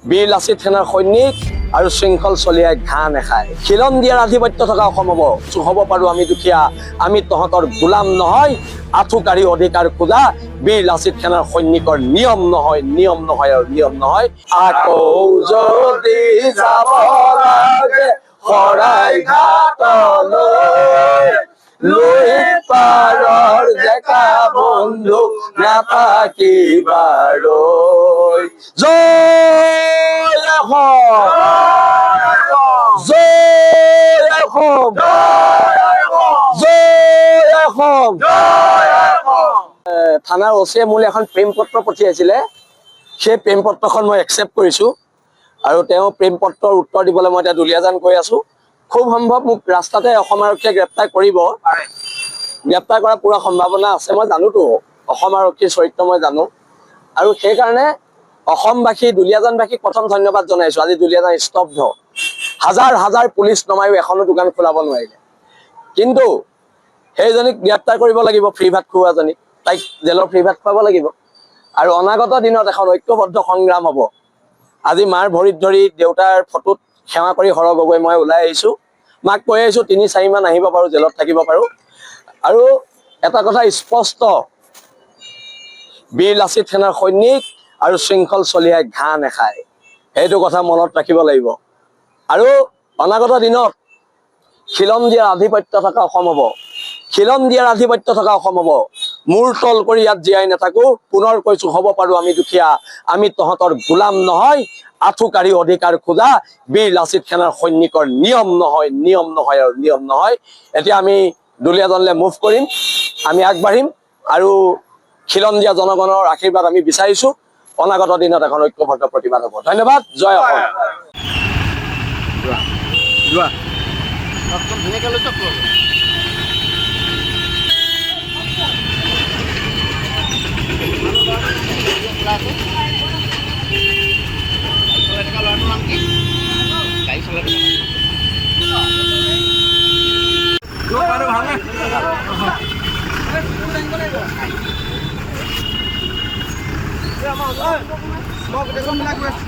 বীৰ লাচিত সেনাৰ সৈনিক আৰু শৃংখল চলিয়াই ঘাঁহ নেখায়। খিলঞ্জীয়াৰ আধিপত্য থকা অসম হ'ব। হ'ব পাৰো আমি দুখীয়া, আমি তহঁতৰ গোলাম নহয়। আঁঠু কাঢ়ি অধিকাৰ খোজা বীৰ লাচিত সেনাৰ সৈনিকৰ নিয়ম নহয়, নিয়ম নহয় আৰু নিয়ম নহয়। আকৌ যদি যাব লাগে শৰাইঘাটলৈ, লুইত পাৰৰ ডেকা বন্ধু নাথাকিবা ৰৈ। জয় অসম, জয় অসম, জয় অসম। থানাৰ অ'চিয়ে মোলৈ এখন প্ৰেম পত্ৰ পঠিয়াইছিলে। সেই প্ৰেম পত্ৰখন মই একচেপ্ট কৰিছোঁ আৰু তেওঁ প্ৰেম পত্ৰৰ উত্তৰ দিবলৈ মই এতিয়া দুলীয়াজান গৈ আছোঁ। খুব সম্ভৱ মোক ৰাস্তাতে অসম আৰক্ষীয়ে গ্ৰেপ্তাৰ কৰিব। গ্ৰেপ্তাৰ কৰাৰ পুৰা সম্ভাৱনা আছে। মই জানোতো, অসম আৰক্ষীৰ চৰিত্ৰ মই জানো। আৰু সেইকাৰণে অসমবাসী, দুলীয়াজানবাসীক প্ৰথম ধন্যবাদ জনাইছো। আজি দুলীয়াজান স্তব্ধ। হাজাৰ হাজাৰ পুলিচ নমায়ো এখনো দোকান খোলাব নোৱাৰিলে। কিন্তু সেইজনীক গ্ৰেপ্তাৰ কৰিব লাগিব, ফ্ৰী ভাত খুওৱাজনীক। তাইক জেলৰ ফ্ৰী ভাত খুৱাব লাগিব। আৰু অনাগত দিনত এখন ঐক্যবদ্ধ সংগ্ৰাম হ'ব। আজি মাৰ ভৰিত ধৰি, দেউতাৰ ফটোত সেৱা কৰি হৰ গগৈ মই ওলাই আহিছো। মাক কৈ আহিছো, 3-4 মান আহিব পাৰো, জেলত থাকিব পাৰো। আৰু এটা কথা স্পষ্ট, বীৰ লাচিত সেনাৰ সৈনিক আৰু শৃংখল চলিয়াই ঘাঁহ নেখায়। সেইটো কথা মনত ৰাখিব লাগিব। আৰু অনাগত দিনত খিলঞ্জীয়াৰ আধিপত্য থকা অসম হ'ব। খিলঞ্জীয়াৰ আধিপত্য থকা অসম হ'ব। মূৰ তল কৰি ইয়াত জীয়াই নাথাকো। পুনৰ কৈছো, হ'ব পাৰো আমি দুখীয়া, আমি তহঁতৰ গোলাম নহয়। আঁঠু কাঢ়ি অধিকাৰ খোজা বীৰ লাচিত সেনাৰ সৈনিকৰ নিয়ম নহয়, নিয়ম নহয় আৰু নিয়ম নহয়। এতিয়া আমি দুলীয়াজানলৈ মুভ কৰিম, আমি আগবাঢ়িম আৰু খিলঞ্জীয়া জনগণৰ আশীৰ্বাদ আমি বিচাৰিছো। অনাগত দিনত এখন ঐক্যবদ্ধ প্ৰতিবাদ হ'ব। ধন্যবাদ। জয় অসম। যোৱা। ধুনীয়াকৈ লৈ যাওক। গাড়ী চলাই থকা ল'ৰাটোৰ নাম কি? গাড়ী চলাই থকা? ভালনে? মই গোটেইখন মিলাই গৈ আছোঁ।